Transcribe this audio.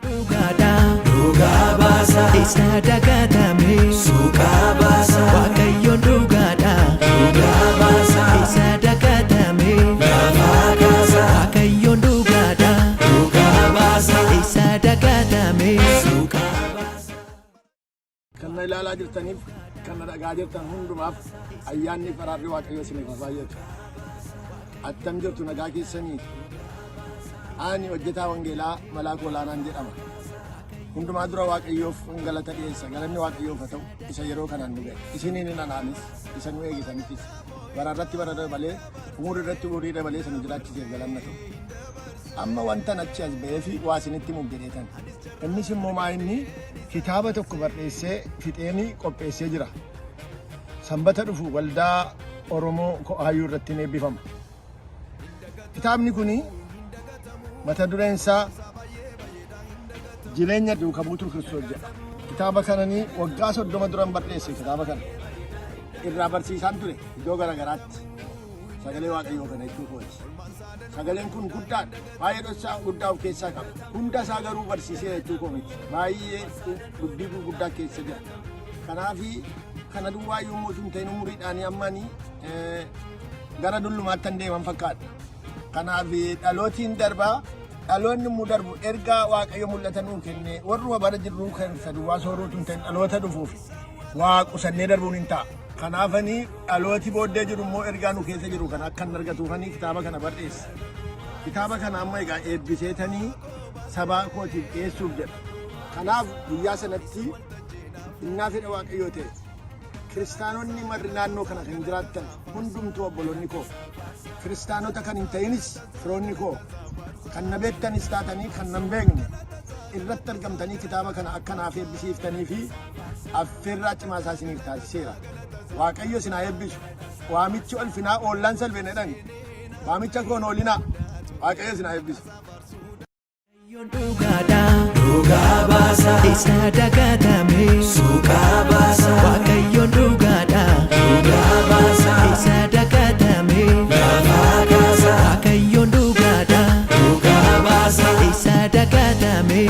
Dhugaadha. Dhugaa baasa. Isa dagatame. Suuqaa baasa. Waaqayyoon dhugaadha. Dhugaa baasa. Isa dagatame. Lafaa kaasa. Waaqayyoon dhugaadha. Dhugaa baasa. Isa dagatame. Suuqaa baasa. Kan na ilaalaa jirtaniif kan na dhagaa jirtan hundumaaf ayyaanni fi araarri Waaqayyoo isiniif haa baay'atu. Attam jirtu nagaa keessanii? Ani hojjetaa wangeelaa Malaakuu Olaanaan jedhama. Hundumaa dura Waaqayyoof galata dhiyeessa. Galanni Waaqayyoof haa ta'u isa yeroo kanaan nu ga'e. Isiniin hin anaanis isa nu eegisanittis bara irratti bara dabalee umurii irratti umurii dabalee isa nu jiraachiseef galanna ta'u. Amma wantan achi as ba'ee fi waa isinitti himuuf jedheetan. Innis immoo maa inni kitaaba tokko barreessee fixeenii qopheessee jira. Sanbata dhufu waldaa Oromoo Ko'aayyuu irratti ni eebbifama. Kitaabni kun mata dureen isaa Jireenya Duuka Buutuu Kiristoos jedha. Kitaaba kananii waggaa 30 duran barreesse kitaaba kana. Irraa barsiisaan ture iddoo garaagaraatti. Sagalee Waaqayyoo kana jechuu kooti. Sagaleen kun guddaadha. Baay'ee dhoksaa guddaa of keessaa qaba. Hunda isaa garuu barsiisee jechuu koo miti. Baay'ee dubbii gurguddaa keessa jira. Kanaaf kana duwwaa yommuu sun ta'in umuriidhaan ammani gara dullumaatti kan deeman fakkaata. Kanaaf dhalootiin darbaa dhaloonni immoo darbu ergaa Waaqayyo mul'ata nuu kenne warruma bara jirruu keessa duwwaa sooruutu hin ta'in dhaloota dhufuuf waa qusannee darbuun hin ta'a. Kanaafani dhalooti booddee jiru immoo ergaa nu keessa jiru kana akka hin argatuufani kitaaba kana barreesse. Kitaaba kana amma egaa eebbiseetanii sabaa kootiif dhiyeessuuf jedha. Kanaaf guyyaa sanatti innaa fedha Waaqayyoo ta'e kiristaanonni marri naannoo kana kan jiraattan hundumtuu obboloonni koo kiristaanota kan hin ta'inis firoonni koo kan na beektanis taatanii kan na hin beekne irratti argamtanii kitaaba kana akka naaf eebbisiiftanii fi affeerraa cimaa isaa isiniif taasiseera. Waaqayyo isin haa eebbisu. Waamichi ulfinaa oollaan salphina jedhan. Waamicha koon oolinaa. Waaqayyo isin haa eebbisu. Waaqayyoon dhugaadha. Dhugaa baasa. Isa dagatame. Suuqaa baasa. Waaqayyoon dhugaadha. Dhugaa baasa. Isa dagatame. Lafaa kaasa. Waaqayyoon dhugaadha. Dhugaa baasa. Isa dagatame.